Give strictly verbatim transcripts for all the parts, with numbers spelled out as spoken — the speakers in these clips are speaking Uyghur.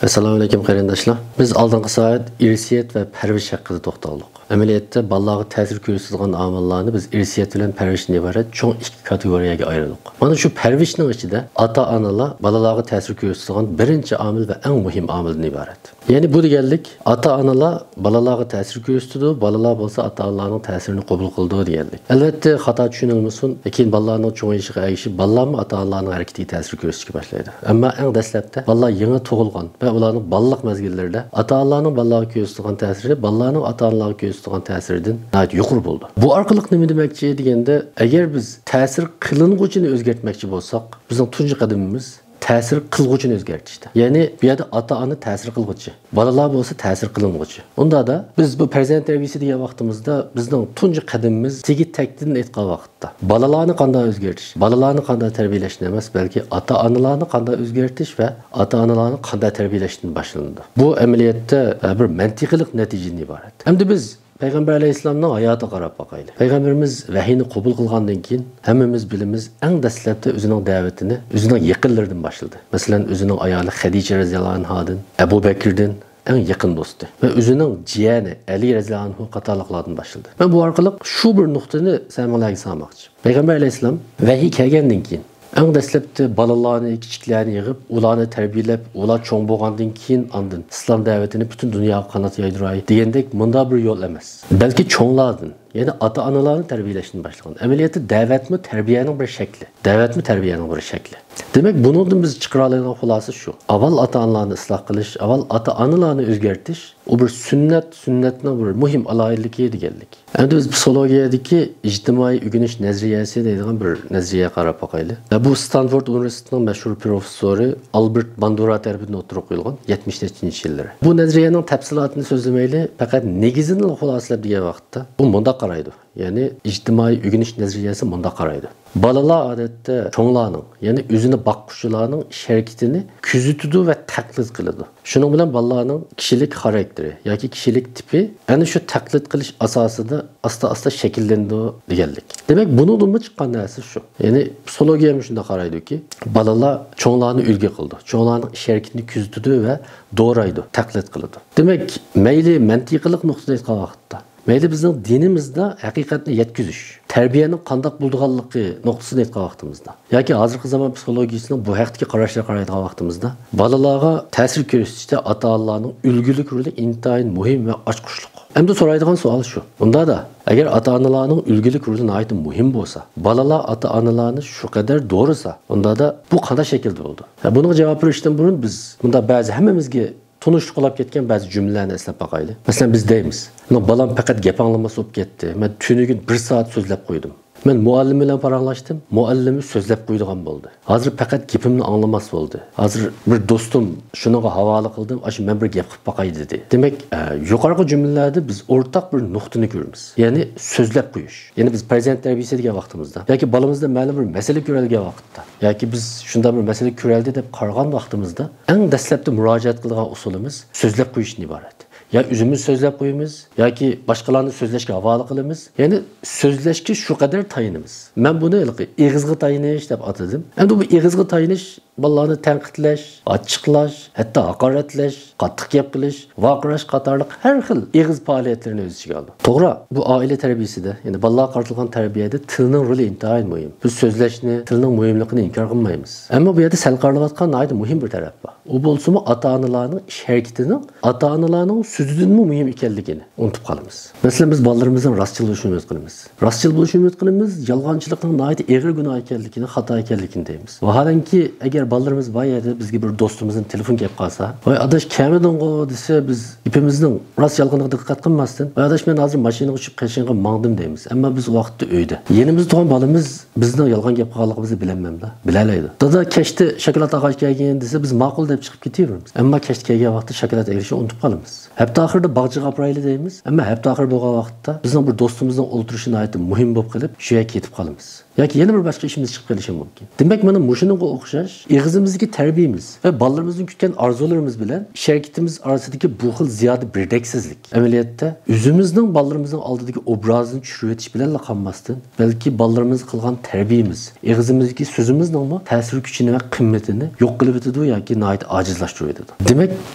ئەسسالامۇئەلەيكۇم قېرىنداشلار. بىز ئالدىنقى سائەت ئىرسىيەت ۋە پەرۋىش ھەققىدە توختالدۇق. ئەمەلىيەتتە بالىلارغا تەسىر كۆرسىتىدىغان ئامىللارنى بىز ئىرسىيەت بىلەن پەرۋىشتىن ئىبارەت چوڭ ئىككى كاتېگورىيەگە ئايرىدۇق. مانا شۇ پەرۋىشنىڭ ئىچىدە ئاتا-ئانىلار بالىلارغا تەسىر كۆرسىتىدىغان بىرىنچى ئامىل ۋە ئەڭ مۇھىم ئامىلدىن ئىبارەت. يەنى بۇ دېگەنلىك، ئاتا-ئانىلار بالىلارغا تەسىر كۆرسىتىدۇ، بالىلار بولسا ئاتا-ئانىلارنىڭ تەسىرىنى قوبۇل قىلىدۇ دېگەنلىك. ئەلۋەتتە، خاتا چۈشىنىلمىسۇن، لېكىن بالىلارنىڭ چوڭىيىشىغا ئەگىشىپ، بالىلارمۇ ئاتا-ئانىلارنىڭ ھەرىكىتىگە تەسىر كۆرسىتىشكە باشلايدۇ. ئەمما ئەڭ دەسلەپتە بالىلار يېڭى تۇغۇلغان ۋە ئۇلارنىڭ بالىلىق مەزگىللىرىدە ئاتا-ئانىلارنىڭ بالىلارغا كۆرسىتىدىغان تەسىرى بالىلارنىڭ ئاتا-ئانىلارغا كۆرسىتىدىغان تەسىرىدىن ناھايىتى يۇقىرى بولىدۇ. بۇ ئارقىلىق نېمە دېمەكچى دېگەندە، ئەگەر بىز تەسىر قىلىنغۇچىنى ئۆزگەرتمەكچى بولساق، بىزنىڭ تۇنجى قەدىمىمىز تەسىر قىلغۇچىنى ئۆزگەرتىشتە. يەنى بۇ يەردە ئاتا-ئانا تەسىر قىلغۇچى، بالىلار بولسا تەسىر قىلىنغۇچى. ئۇنداقتا بىز بۇ پەرزەنت تەربىيىسى دېگەن ۋاقتىمىزدا بىزنىڭ تۇنجى قەدىمىمىز تېگى تەكتىدىن ئېيتقان ۋاقىتتا بالىلارنى قانداق ئۆزگەرتىش، بالىلارنى قانداق تەربىيەلەشنى ئەمەس، بەلكى ئاتا-ئانىلارنى قانداق ئۆزگەرتىش ۋە ئاتا-ئانىلارنى قانداق تەربىيەلەشتىن باشلىنىدۇ. بۇ ئەمەلىيەتتە، ئە، بىر مەنتىقىلىق نەتىجىدىن ئىبارەت. ئەمدى بىز پەيغەمبەر ئەلەيھىسسالامنىڭ ھاياتىغا قاراپ باقايلى. پەيغەمبىرىمىز ۋەھىينى قوبۇل قىلغاندىن كېيىن، ھەممىمىز بىلىمىز، ئەڭ دەسلەپتە ئۆزىنىڭ دەۋىتىنى ئۆزىنىڭ يېقىنلىرىدىن باشلىدى. مەسىلەن، ئۆزىنىڭ ئايالى خەدىچە رەزىياللاھۇ ئەنھادىن، ئەبۇ بەكىردىن، ئەڭ يېقىن دوستى ۋە ئۆزىنىڭ جىيەنى ئەلى رەزىياللاھۇ ئەنھۇ قاتارلىقلاردىن باشلىدى. مەن بۇ ئارقىلىق شۇ بىر نۇقتىنى سەمىڭلارغا سالماقچى. پەيغەمبەر ئەلەيھىسسالام ۋەھىي كەلگەندىن كېيىن، ئەڭ دەسلەپتە بالىلارنى، كىچىكلەرنى يىغىپ، ئۇلارنى تەربىيەلەپ، ئۇلار چوڭ بولغاندىن كېيىن، ئاندىن ئىسلام دەۋىتىنى پۈتۈن دۇنياغا قانات يايدۇراي دېگەندەك مۇنداق بىر يول ئەمەس. بەلكى چوڭلاردىن، يەنى ئاتا-ئانىلارنى تەربىيەلەشتىن باشلىغان. ئەمەلىيەتتە دەۋەتمۇ تەربىيەنىڭ بىر شەكلى. دەۋەتمۇ تەربىيەنىڭ بىر شەكلى. دېمەك، بۇنىڭدىن بىز چىقىرالايدىغان خۇلاسە شۇ. ئاۋۋال ئاتا-ئانىلارنى ئىسلاھ قىلىش، ئاۋۋال ئاتا-ئانىلارنى ئۆزگەرتىش، ئۇ بىر سۈننەت، سۈننەتنىڭ بىر مۇھىم ئالاھىدىلىكى دېگەنلىك. ئەمدى بىز پسىخولوگىيەدىكى ئىجتىمائىي ئۆگىنىش نەزەرىيەسى دەيدىغان بىر نەزەرىيەگە قاراپ باقايلى. بۇ ستانفورد ئۇنىۋېرسىتېتىنىڭ مەشھۇر پروفېسسورى ئالبېرت باندۇرا تەرىپىدىن ئوتتۇرىغا قويۇلغان يەتمىش يەتتىنچى يىللىرى. بۇ نەزەرىيەنىڭ تەپسىلاتىنى سۆزلىمەيلى، پەقەت نېگىزىنىلا خۇلاسىلەپ دېگەن ۋاقىتتا، ئۇ مۇنداق قارايدۇ. يەنى ئىجتىمائىي ئۆگىنىش نەزەرىيەسى مۇنداق قارايدۇ. بالىلار ئادەتتە چوڭلارنىڭ، يەنى ئۆزىنى باققۇچىلارنىڭ ئىش ھەرىكىتىنى كۆزىتىدۇ ۋە تەقلىد قىلىدۇ. شۇنىڭ بىلەن بالىلارنىڭ كىشىلىك خاراكتېرى ياكى كىشىلىك تىپى ئەنە شۇ تەقلىد قىلىش ئاساسىدا ئاستا-ئاستا شەكىللىنىدۇ دېگەنلىك. دېمەك، بۇنىڭدىنمۇ چىققان نەرسە شۇ. يەنى پسىخولوگىيەمۇ شۇنداق قارايدۇكى، بالىلار چوڭلارنى ئۈلگە قىلىدۇ، چوڭلارنىڭ ئىش ھەرىكىتىنى كۆزىتىدۇ ۋە دورايدۇ، تەقلىد قىلىدۇ. دېمەك، مەيلى مەنتىقىلىق نۇقتىدىن ئېيتقان ۋاقىتتا، مەيلى بىزنىڭ دىنىمىزدا ھەقىقەتنى يەتكۈزۈش، تەربىيەنىڭ قانداق بولىدىغانلىقى نۇقتىسىدىن ئېيتقان ۋاقتىمىزدا، ياكى ھازىرقى زامان پسىخولوگىيىسىنىڭ بۇ ھەقتىكى قاراشلىرىغا قارايدىغان ۋاقتىمىزدا، بالىلارغا تەسىر كۆرسىتىشتە ئاتا-ئانىلارنىڭ ئۈلگىلىك رولى ئىنتايىن مۇھىم ۋە ئاچقۇچلۇق. ئەمدى سورايدىغان سوئال شۇ. ئۇنداقتا، ئەگەر ئاتا-ئانىلارنىڭ ئۈلگىلىك رولى ناھايىتى مۇھىم بولسا، بالىلار ئاتا-ئانىلارنى شۇ قەدەر دورىسا، ئۇنداقتا بۇ قانداق شەكىلدە بولىدۇ؟ ھە، بۇنىڭغا جاۋاب بېرىشتىن بۇرۇن بىز مۇنداق بەزى ھەممىمىزگە تونۇشلۇق بولاپ كەتكەن بەزى جۈملىلەرنى ئەسلەپ باقايلى. مەسىلەن، بىز دەيمىز، مېنىڭ بالام پەقەت گەپ ئاڭلىماس بولۇپ كەتتى. مەن تۈنۈگۈن بىر سائەت سۆزلەپ قويدۇم. مەن مۇئەللىم بىلەن پاراڭلاشتىم، مۇئەللىمى سۆزلەپ قويىدىغان بولدى. ھازىر پەقەت گېپىمنى ئاڭلىماس بولدى. ھازىر بىر دوستۇم شۇنىڭغا ھاۋالە قىلدىم، ئاشۇ مەن بىر گەپ قىلىپ باقاي دېدى. دېمەك، ئە، يۇقىرىقى جۈملىلەردە بىز ئورتاق بىر نۇقتىنى كۆرىمىز. يەنى سۆزلەپ قويۇش. يەنى بىز پەرزەنت تەربىيىسى دېگەن ۋاقتىمىزدا ياكى بالىمىزدا مەلۇم بىر مەسىلە كۆرەلىگەن ۋاقىتتا ياكى بىز شۇنداق بىر مەسىلە كۆرەلدى دەپ قارىغان ۋاقتىمىزدا ئەڭ دەسلەپتە مۇراجىئەت قىلىدىغان ئۇسۇلىمىز سۆزلەپ قويۇشتىن ئىبارەت. يا ئۆزىمىز سۆزلەپ قويىمىز، ياكى باشقىلارنى سۆزلەشكە ھاۋالە قىلىمىز. يەنى سۆزلەشكە شۇ قەدەر تايىنىمىز. مەن بۇنى ھېلىقى ئېغىزغا تايىنىش دەپ ئاتىدىم. ئەمدى بۇ ئېغىزغا تايىنىش بالىلارنى تەنقىدلەش، ئاچچىقلاش، ھەتتا ھاقارەتلەش، قاتتىق گەپ قىلىش، ۋارقىراش قاتارلىق ھەر خىل ئېغىز پائالىيەتلىرىنى ئۆز ئىچىگە ئالىدۇ. توغرا، بۇ ئائىلە تەربىيىسىدە، يەنى بالىلارغا قارىتىلغان تەربىيەدە تىلنىڭ رولى ئىنتايىن مۇھىم. بىز سۆزلەشنى، تىلنىڭ مۇھىملىقىنى ئىنكار قىلمايمىز. ئەمما بۇ يەردە سەل قارىلىۋاتقان ناھايىتى مۇھىم بىر تەرەپ بار. ئۇ بولسىمۇ ئاتا-ئانىلارنىڭ ئىش ھەرىكىتىنىڭ ئاتا-ئانىلارنىڭ سۆزىدىنمۇ مۇھىم ئىكەنلىكىنى ئۇنتۇپ قالىمىز. مەسىلەن، بىز بالىلىرىمىزنىڭ راستچىل بولۇشىنى ئۈمىد قىلىمىز. راستچىل بولۇشىنى ئۈمىد قىلىمىز، يالغانچىلىقنىڭ ناھايىتى ئېغىر گۇناھ ئىكەنلىكىنى، خاتا ئىكەنلىكىنى دەيمىز. ۋاھالەنكى، ئەگەر بالىلىرىمىز بار يەردە بىزگە بىر دوستىمىزدىن تېلېفون كېلىپ قالسا، «ۋاي ئاداش، كەلمىدىڭغۇ؟» دېسە، بىز گېپىمىزنىڭ راست يالغىنىغا دىققەت قىلماستىن، «ۋاي ئاداش، مەن ھازىر ماشىنىغا چۈشۈپ قېشىڭغا ماڭدىم» دەيمىز. ئەمما بىز ۋاقىتتا ئۆيدە. يېنىمىزدا تۇرغان بالىمىز بىزنىڭ يالغان گەپ قىلغانلىقىمىزنى بىلەلمەمدۇ؟ بىلەلەيدۇ. «دادا، كەچتە شاكىلات ئاغاچ كەلگەن» دېسە، بىز ماقۇل دەپ چىقىپ كېتىۋېرىمىز. ئەمما كەچتە كەلگەن ۋاقىتتا شاكىلات ئەكىرىشنى ئۇنتۇپ قالىمىز. ھەپتە ئاخىرىدا باغچىغا ئاپىرايلى دەيمىز. ئەمما ھەپتە ئاخىرى بولغان ۋاقىتتا بىزنىڭ بىر دوستىمىزنىڭ ئولتۇرۇشى ناھايىتى مۇھىم بولۇپ قېلىپ، شۇ يەرگە كېتىپ قالىمىز. ياكى يەنە بىر باشقا ئىشىمىز چىقىپ قېلىشى مۇمكىن. دېمەك، مانا مۇشۇنىڭغا ئوخشاش ئېغىزىمىزدىكى تەربىيىمىز ۋە بالىلىرىمىزنىڭ كۈتكەن ئارزۇلىرىمىز بىلەن ئىش ھەرىكىتىمىز ئارىسىدىكى بۇ خىل زىيادە بىردەكسىزلىك ئەمەلىيەتتە ئۆزىمىزنىڭ بالىلىرىمىزنىڭ ئالدىدىكى ئوبرازىنى چۈشۈرۈۋېتىش بىلەنلا قالماستىن، بەلكى بالىلىرىمىزغا قىلغان تەربىيىمىز، ئېغىزىمىزدىكى سۆزىمىزنىڭمۇ تەسىر كۈچىنى ۋە قىممىتىنى يوق قىلىۋېتىدۇ ياكى ناھايىتى ئاجىزلاشتۇرۇۋېتىدۇ. دېمەك،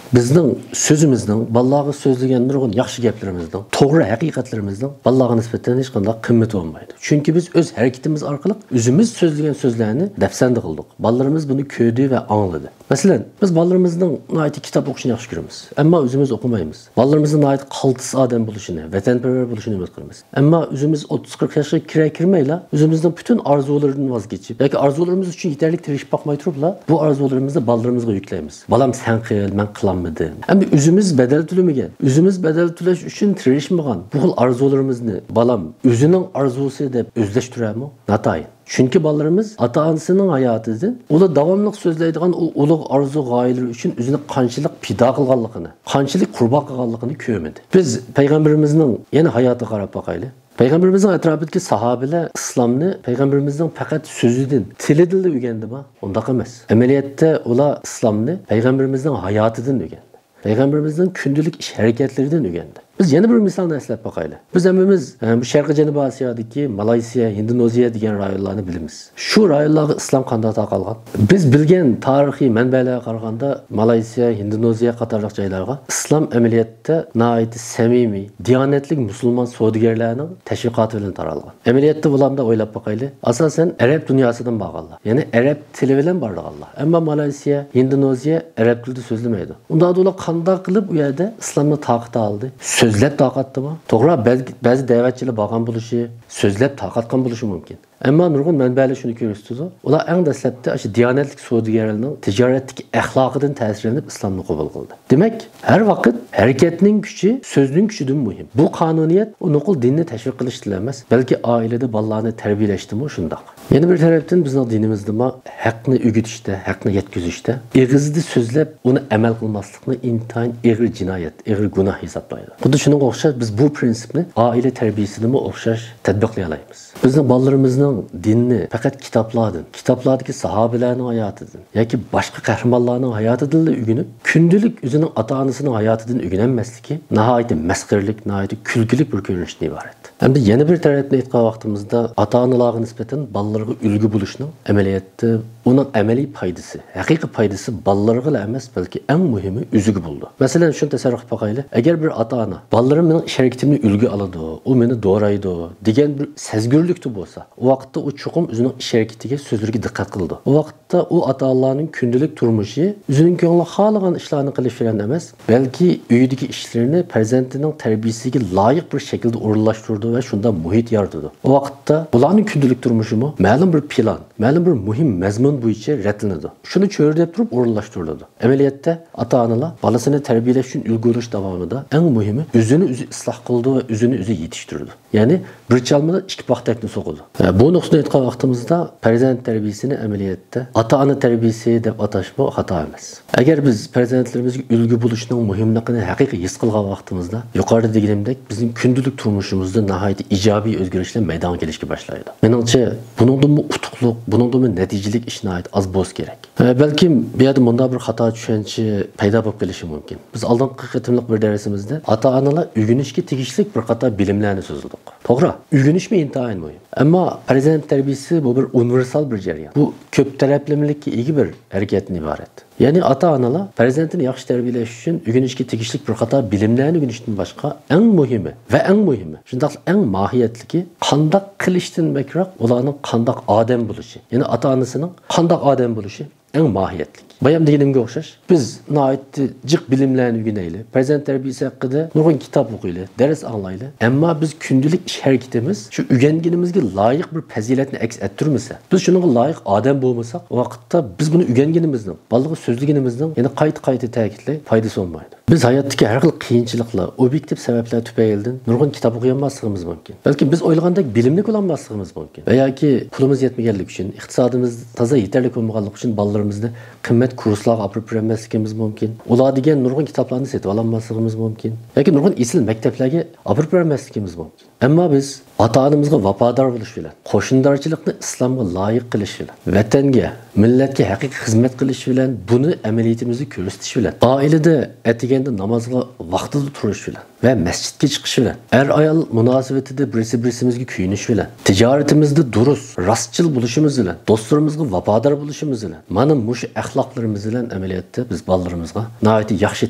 بىزنىڭ سۆزىمىزنىڭ، بالىلارغا سۆزلىگەن نۇرغۇن ياخشى گەپلىرىمىزنىڭ، توغرا ھەقىقەتلىرىمىزنىڭ بالىلارغا نىسبەتەن ھېچقانداق قىممىتى بولمايدۇ. چۈنكى بىز ئۆز ھەرىكىتىمىز ئارقىلىق ئۆزىمىز سۆزلىگەن سۆزلەرنى دەپسەندە قىلدۇق. بالىلىرىمىز بۇنى كۆردى ۋە ئاڭلىدى. مەسىلەن، بىز بالىلىرىمىزنىڭ ناھايىتى كىتاب ئوقۇشىنى ياخشى كۆرىمىز. ئەمما ئۆزىمىز ئوقۇمايمىز. بالىلىرىمىزنى ناھايىتى قالتىس ئادەم بولۇشىنى، ۋەتەنپەرۋەر بولۇشىنى ئۈمىد قىلىمىز. ئەمما ئۆزىمىز ئوتتۇز قىرىق ياشقا كىرەر كىرمەيلا، ئۆزىمىزنىڭ پۈتۈن ئارزۇلىرىدىن ۋاز كېچىپ، ياكى ئارزۇلىرىمىز ئۈچۈن يېتەرلىك تىرىشىپ باقماي تۇرۇپلا، بۇ ئارزۇلىرىمىزنى بالىلىرىمىزغا يۈكلەيمىز. «بالام، سەن قىل، مەن قىلالمىدىم.» ئەمدى ئۆزىمىز بەدەل تۆلىمىگەن، ئۆزىمىز بەدەل تۆلەش ئۈچۈن تىرىشمىغان بۇ خىل ئارزۇلىرىمىزنى بالام ئۆزىنىڭ ئارزۇسى دەپ ئۆزلەشتۈرەرمۇ؟ ناتايىن. چۈنكى بالىلىرىمىز ئاتا-ئانىسىنىڭ ھاياتىدىن ئۇلار داۋاملىق سۆزلەيدىغان ئۇ ئۇلۇغ ئارزۇ غايىلىرى ئۈچۈن ئۆزىنى قانچىلىك پىدا قىلغانلىقىنى، قانچىلىك قۇربان قىلغانلىقىنى كۆرمىدى. بىز پەيغەمبىرىمىزنىڭ يەنە ھاياتىغا قاراپ باقايلى. پەيغەمبىرىمىزنىڭ ئەتراپىدىكى ساھابىلەر ئىسلامنى پەيغەمبىرىمىزنىڭ پەقەت سۆزىدىن، تىلىدىنلا ئۆگەندىما؟ ئۇنداق ئەمەس. ئەمەلىيەتتە ئۇلار ئىسلامنى پەيغەمبىرىمىزنىڭ ھاياتىدىن ئۆگەندى. پەيغەمبىرىمىزنىڭ كۈندىلىك ئىش ھەرىكەتلىرىدىن ئۆگەندى. بىز يەنە بىر مىسالنى ئەسلەپ باقايلى. بىز ھەممىمىز، ئە، بۇ شەرقىي جەنۇبىي ئاسىيادىكى مالايسىيا، ھىندونېزىيا دېگەن رايونلارنى بىلىمىز. شۇ رايونلارغا ئىسلام قانداق تارقالغان؟ بىز بىلگەن تارىخىي مەنبەلەرگە قارىغاندا، مالايسىيا، ھىندونېزىيە قاتارلىق جايلارغا ئىسلام ئەمەلىيەتتە ناھايىتى سەمىمىي، دىيانەتلىك مۇسۇلمان سودىگەرلەرنىڭ تەشۋىقاتى بىلەن تارالغان. ئەمەلىيەتتە بۇلارنى ئويلاپ باقايلى. ئاساسەن ئەرەب دۇنياسىدىن بارغانلار، يەنى ئەرەب تىلى بىلەن بارىدىغانلار. ئەمما مالايسىيا، ھىندونېزىيە ئەرەب تىلىدا سۆزلىمەيدۇ. ئۇنداقتا ئۇلار قانداق قىلىپ ئۇ يەردە ئىسلامنى تارقىتالىدى؟ سۆزلەپ تارقاتتىمۇ؟ توغرا، بەز-، بەزى دەۋەتچىلەر بارغان بولۇشى، سۆزلەپ تارقاتقان بولۇشى مۇمكىن. ئەمما نۇرغۇن مەنبەلەر شۇنى كۆرسىتىدۇ، ئۇلار ئەڭ دەسلەپتە ئاشۇ دىيانەتلىك سودىگەرلەرنىڭ تىجارەتتىكى ئەخلاقىدىن تەسىرلىنىپ ئىسلامنى قوبۇل قىلدى. دېمەك، ھەر ۋاقىت ھەرىكەتنىڭ كۈچى سۆزنىڭ كۈچىدىن مۇھىم. بۇ قانۇنىيەت ئۇ نوقۇل دىننى تەشۋىق قىلىشتىلا ئەمەس، بەلكى ئائىلىدە بالىلارنى تەربىيەلەشتىمۇ شۇنداق. يەنە بىر تەرەپتىن بىزنىڭ دىنىمىزدىمۇ ھەقنى ئۆگىتىشتە، ھەقنى يەتكۈزۈشتە، ئېغىزدا سۆزلەپ، ئۇنى ئەمەل قىلماسلىقنى ئىنتايىن ئېغىر جىنايەت، ئېغىر گۇناھ ھېسابلايدۇ. خۇددى شۇنىڭغا ئوخشاش بىز بۇ پرىنسىپنى ئائىلە تەربىيەسىدىمۇ ئوخشاش تەتبىقلىيالايمىز. بىزنىڭ بالىلىرىمىزنىڭ دىننى پەقەت كىتابلاردىن، كىتابلاردىكى ساھابىلەرنىڭ ھاياتىدىن ياكى باشقا قەھرىمانلارنىڭ ھاياتىدىنلا ئۆگىنىپ، كۈندىلىك ئۆزىنىڭ ئاتا-ئانىسىنىڭ ھاياتىدىن ئۆگىنەلمەسلىكى ناھايىتى مەسخىرىلىك، ناھايىتى كۈلكىلىك بىر كۆرۈنۈشتىن ئىبارەت. ئەمدى يەنە بىر تەرەپنى ئېيتقان ۋاقتىمىزدا، ئاتا-ئانىلارغا نىسبەتەن بالىلىرىغا ئۈلگە بولۇشنىڭ ئەمەلىيەتتە ئۇنىڭ ئەمەلىي پايدىسى، ھەقىقىي پايدىسى بالىلىرىغىلا ئەمەس، بەلكى ئەڭ مۇھىمى ئۆزىگە بولىدۇ. مەسىلەن، شۇنى تەسەۋۋۇر قىلىپ باقايلى. ئەگەر بىر ئاتا-ئانا، «بالىلىرىم مېنىڭ ئىش ھەرىكىتىمنى ئۈلگە ئالىدۇ، ئۇ مېنى دورايدۇ» دېگەن بىر سەزگۈرلۈكتە بولسا، ئۇ ۋاقىتتا ئۇ چوقۇم ئۆزىنىڭ ئىش ھەرىكىتىگە، سۆزلىرىگە دىققەت قىلىدۇ. ئۇ ۋاقىتتا ئۇ ئاتا-ئانىلارنىڭ كۈندىلىك تۇرمۇشى ئۆزىنىڭ كۆڭلى خالىغان ئىشلارنى قىلىش بىلەن ئەمەس، بەلكى ئۆيدىكى ئىشلىرىنى پەرزەنتىنىڭ تەربىيەسىگە لايىق بىر شەكىلدە ئورۇنلاشتۇرىدۇ ۋە شۇنداق مۇھىت يارىتىدۇ. ئۇ ۋاقىتتا ئۇلارنىڭ كۈندىلىك تۇرمۇشىمۇ مەلۇم بىر پىلان، مەلۇم بىر مۇھىم مەزمۇن بويىچە رەتلىنىدۇ. شۇنى چۆرىدەپ تۇرۇپ ئورۇنلاشتۇرۇلىدۇ. ئەمەلىيەتتە، ئاتا-ئانىلار بالىسىنى تەربىيەلەش ئۈچۈن ئۈلگە بولۇش داۋامىدا ئەڭ مۇھىمى ئۆزىنى ئۆزى ئىسلاھ قىلىدۇ ۋە ئۆزىنى ئۆزى يېتىشتۈرىدۇ. يەنى بىر چالمىدا ئىككى پاختەكنى سوقىدۇ. ھە، بۇ نۇقتىنى ئېيتقان ۋاقتىمىزدا پەرزەنت تەربىيەسىنى ئەمەلىيەتتە ئاتا-ئانا تەربىيەسى دەپ ئاتاشمۇ خاتا ئەمەس. ئەگەر بىز پەرزەنتلىرىمىزگە ئۈلگە بولۇشنىڭ مۇھىملىقىنى ھەقىقىي ھېس قىلغان ۋاقتىمىزدا، يۇقىرىدا دېگىنىمدەك، بىزنىڭ كۈندىلىك تۇرمۇشىمىزدا ناھايىتى ئىجابىي ئۆزگىرىشلەر مەيدانغا كېلىشكە باشلايدۇ. مېنىڭچە، بۇنىڭدىنمۇ ئۇتۇقلۇق، بۇنىڭدىنمۇ نەتىجىلىك ئىش ناھايىتى ئاز بولسا كېرەك. ئە، بەلكىم بۇ يەردە مۇنداق بىر خاتا چۈشەنچە پەيدا بولۇپ قېلىشى مۇمكىن. بىز ئالدىنقى قېتىملىق بىر دەرسىمىزدە ئاتا-ئانىلار ئۆگىنىشكە تېگىشلىك بىر قاتار بىلىملەرنى سۆزلىدۇق. توغرا، ئۆگىنىشمۇ ئىنتايىن مۇھىم. ئەمما پەرزەنت تەربىيەسى بۇ بىر ئۇنىۋېرسال بىر جەريان. بۇ كۆپ تەرەپلىمىلىككە ئىگە بىر ھەرىكەتتىن ئىبارەت. يەنى ئاتا-ئانىلار پەرزەنتىنى ياخشى تەربىيەلەش ئۈچۈن ئۆگىنىشكە تېگىشلىك بىر قاتار بىلىملەرنى ئۆگىنىشتىن باشقا، ئەڭ مۇھىمى ۋە ئەڭ مۇھىمى، شۇنداقلا ئەڭ ماھىيەتلىكى، قانداق قىلىشتىن بەكرەك ئۇلارنىڭ قانداق ئادەم بولۇشى، يەنى ئاتا-ئانىسىنىڭ قانداق ئادەم بولۇشى ئەڭ ماھىيەتلىك. بايام دېگىنىمگە ئوخشاش، بىز ناھايىتى جىق بىلىملەرنى ئۆگىنەيلى، پەرزەنت تەربىيەسى ھەققىدە نۇرغۇن كىتاب ئوقۇيلى، دەرس ئاڭلايلى. ئەمما بىز كۈندىلىك ئىش ھەرىكىتىمىز شۇ ئۆگەنگىنىمىزگە لايىق بىر پەزىلەتنى ئەكس ئەتتۈرمىسە، بىز شۇنىڭغا لايىق ئادەم بولمىساق، ئۇ ۋاقىتتا بىز بۇنى ئۆگەنگىنىمىزنىڭ، بالىغا سۆزلىگىنىمىزنىڭ، يەنە قايتا-قايتا تەكىتلەي، پايدىسى بولمايدۇ. بىز ھاياتتىكى ھەر خىل قىيىنچىلىقلار، ئوبيېكتىپ سەۋەبلەر تۈپەيلىدىن نۇرغۇن كىتاب ئوقۇيالماسلىقىمىز مۇمكىن. بەلكىم بىز ئويلىغاندەك بىلىملىك بولالماسلىقىمىز مۇمكىن. ۋە ياكى پۇلىمىز يەتمىگەنلىكى ئۈچۈن، ئىقتىسادىمىز تازا يېتەرلىك بولمىغانلىقى ئۈچۈن بالىلىرىمىزنى قىممەت كۇرسلارغا ئاپىرىپ بېرەلمەسلىكىمىز مۇمكىن. ئۇلار دېگەن نۇرغۇن كىتابلارنى سېتىۋالالماسلىقىمىز مۇمكىن. ياكى نۇرغۇن ئېسىل مەكتەپلەرگە ئاپىرىپ بېرەلمەسلىكىمىز مۇمكىن. ئەمما بىز ئاتا-ئانىمىزغا ۋاپادار بولۇش بىلەن، قوشنىدارچىلىقنى ئىسلامغا لايىق قىلىش بىلەن، ۋەتەنگە، مىللەتكە ھەقىقىي خىزمەت قىلىش بىلەن، بۇنى ئەمەلىيىتىمىزدە كۆرسىتىش بىلەن، ئائىلىدە ئەتىگەندە نامازغا ۋاقتىدا تۇرۇش بىلەن ۋە مەسچىتكە چىقىش بىلەن، ئەر-ئايال مۇناسىۋىتىدە بىرسى-بىرسىمىزگە كۆيۈنۈش بىلەن، تىجارىتىمىزدە دۇرۇس، راستچىل بولۇشىمىز بىلەن، دوستلىرىمىزغا ۋاپادار بولۇشىمىز بىلەن، مانا مۇشۇ ئەخلاقلىرىمىز بىلەن ئەمەلىيەتتە بىز بالىلىرىمىزغا ناھايىتى ياخشى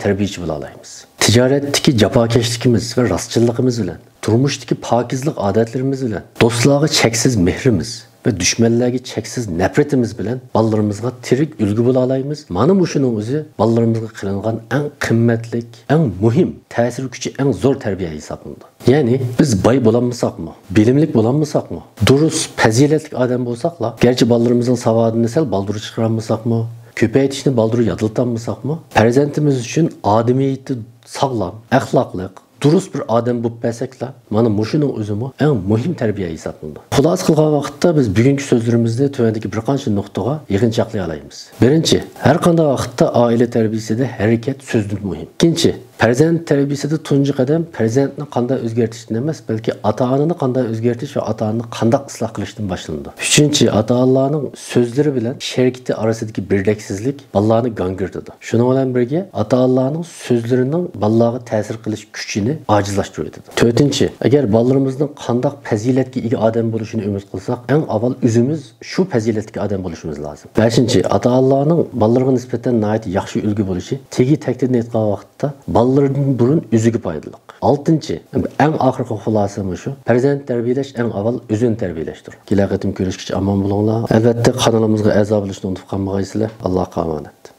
تەربىيىچى بولالايمىز. تىجارەتتىكى جاپاكەشلىكىمىز ۋە راستچىللىقىمىز بىلەن، تۇرمۇشتىكى پاكىزلىق ئادەتلىرىمىز بىلەن، دوستلارغا چەكسىز مېھرىمىز ۋە دۈشمەنلەرگە چەكسىز نەپرىتىمىز بىلەن بالىلىرىمىزغا تىرىك ئۈلگە بولالايمىز. مانا مۇشۇنىڭ ئۆزى بالىلىرىمىزغا قىلىنغان ئەڭ قىممەتلىك، ئەڭ مۇھىم، تەسىر كۈچى ئەڭ زور تەربىيە ھېسابلىنىدۇ. يەنى بىز باي بولالمىساقمۇ، بىلىملىك بولالمىساقمۇ، دۇرۇس، پەزىلەتلىك ئادەم بولساقلا، گەرچە بالىلىرىمىزنىڭ ساۋادىنى سەل بالدۇر چىقىرالمىساقمۇ، كۆپەيتىشنى بالدۇر يادلىتالمىساقمۇ، پەرزەنتىمىز ئۈچۈن ئادىمىيىتى ساغلام، ئەخلاقلىق، دۇرۇس بىر ئادەم بولۇپ بەرسەكلا، مانا مۇشۇنىڭ ئۆزىمۇ ئەڭ مۇھىم تەربىيە ھېسابلىنىدۇ. خۇلاسە قىلغان ۋاقىتتا بىز بۈگۈنكى سۆزلىرىمىزنى تۆۋەندىكى بىر قانچە نۇقتىغا يىغىنچاقلىيالايمىز. بىرىنچى، ھەر قانداق ۋاقىتتا ئائىلە تەربىيىسىدە ھەرىكەت سۆزدىن مۇھىم. ئىككىنچى، پەرزەنت تەربىيىسىدە تۇنجى قەدەم پەرزەنتنى قانداق ئۆزگەرتىشتىن ئەمەس، بەلكى ئاتا-ئانىنى قانداق ئۆزگەرتىش ۋە ئاتا-ئانىنى قانداق ئىسلاھ قىلىشتىن باشلىنىدۇ. ئۈچىنچى، ئاتا-ئانىلارنىڭ سۆزلىرى بىلەن ئىش ھەرىكىتى ئارىسىدىكى بىردەكسىزلىك بالىلارنى گاڭگىرىتىدۇ. شۇنىڭ بىلەن بىرگە، ئاتا-ئانىلارنىڭ سۆزلىرىنىڭ بالىلارغا تەسىر قىلىش كۈچىنى ئاجىزلاشتۇرۇۋېتىدۇ. تۆتىنچى، ئەگەر بالىلىرىمىزنىڭ قانداق پەزىلەتكە ئىگە ئادەم بولۇشىنى ئۈمىد قىلساق، ئەڭ ئاۋۋال ئۆزىمىز شۇ پەزىلەتلىك ئادەم بولۇشىمىز لازىم. بەشىنچى، ئاتا-ئانىلارنىڭ بالىلىرىغا نىسبەتەن ناھايىتى ياخشى ئۈلگە بولۇشى، تېگى تەكتىدىن ئېيتقان ۋاقىتتا، بالىلىرىدىن بۇرۇن ئۆزىگە پايدىلىق. ئالتىنچى، ئەڭ ئاخىرقى خۇلاسە مۇشۇ، پەرزەنت تەربىيەلەش ئەڭ ئاۋۋال ئۆزىنى تەربىيەلەشتۇر. كېلەر قېتىم كۆرۈشكىچە ئامان بولۇڭلار. ئەلۋەتتە، قانىلىمىزغا ئەزا بولۇشنى ئۇنتۇپ قالمىغايسىلەر. ئاللاھقا ئامانەت.